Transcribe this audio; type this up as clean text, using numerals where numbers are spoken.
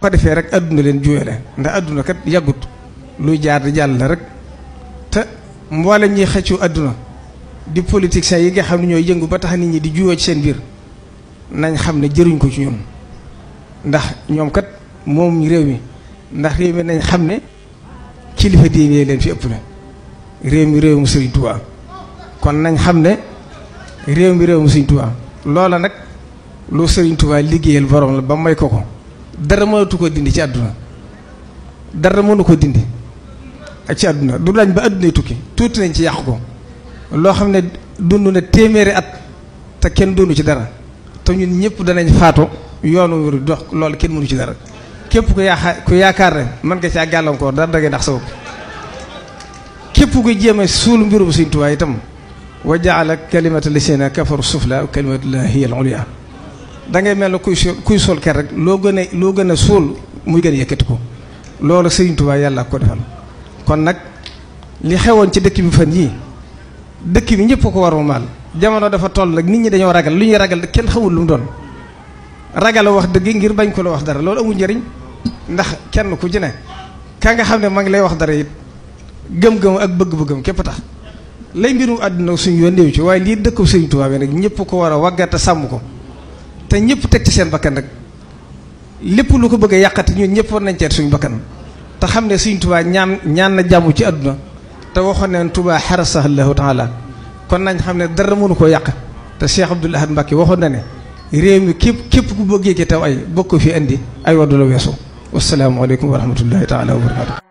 ko defee rek adduna leen juyale ndax adduna kat yàggut luy jaar di jàll la rek te mboolem ñi xëccu adduna di politiciens yi nga xam ne ñooy yëngu ba tax nit ñi di juyoo ci seen biir nañ xam ne jëruñ ko ci ñun ndax ñoom kat moom réew mi ndax réew mi nañ xam ne kilifa diine leen fi ëpp na réew mi réew mu Sëriñ Tuubaa kon nañ xam ne réew mi réew mu Sëriñ Tuubaa loola nag lu Sëriñ Tuubaa liggéeyal borom la ba may ko ko dara mënatu ko dindi ci àdduna dara mënu ko dindi ak ci àdduna du dañ ba àddunay tukki tuuti nañ ci yàq ko loo xam ne dund na téeméeri at te kenn dund ci dara te ñun ñëpp danañ faatu yoonu wéru dox loolu kenn mënu ci dara képp ku yaakaar ne mën nga caa gàllankoor dara dangay ndax sa bopp képp ku jéem a suul mbirum Sëriñ Tuubaa itam wa jaala kalimata lasina kafaru sufla kalimatullahi hiya al-ulya dangay mel ne kuy sol ker rek loo gën a suul muy gën a yëkkati ko loolu Sëriñ Tuubaa yàlla ko defal kon nag li xewoon ci dëkk bi fan yii dëkk bi ñëpp ko war a maal jamono dafa toll nag nit ñi dañoo ragal lu ñuy ragal kenn xamul lu mu doon ragal a wax dëgg ngir bañ ko la wax dara loolu amul njëriñ ndax kenn ku ci ne ka nga xam ne ma ngi lay wax dara it gëm-gëm ak bëgg-bëggam képp tax lay mbirum àdduna suñu yoon néew ci waaye lii dëkku Sëriñ Tuubaa bi nag ñëpp ko war a waggate sàmm ko te ñëpp teg ci seen bakkan nag lépp lu ko bëgg a yàqati ñun ñëpp war nañ ceet suñu bakkan te xam ne Sëriñ Tuubaa ñaan na jàmm ci àdduna te waxoon ne Tuubaa xarasahu Allahu taala kon nañ xam ne dara mënu koo yàq te Cheikh Abdoul Ahad Mbacké waxoon na ne réew mi képp ku bëggee ki taw ay bokk fi indi ay waddu la weesu wassalaamu aleykum wa rahmatullahi taala wa barakatu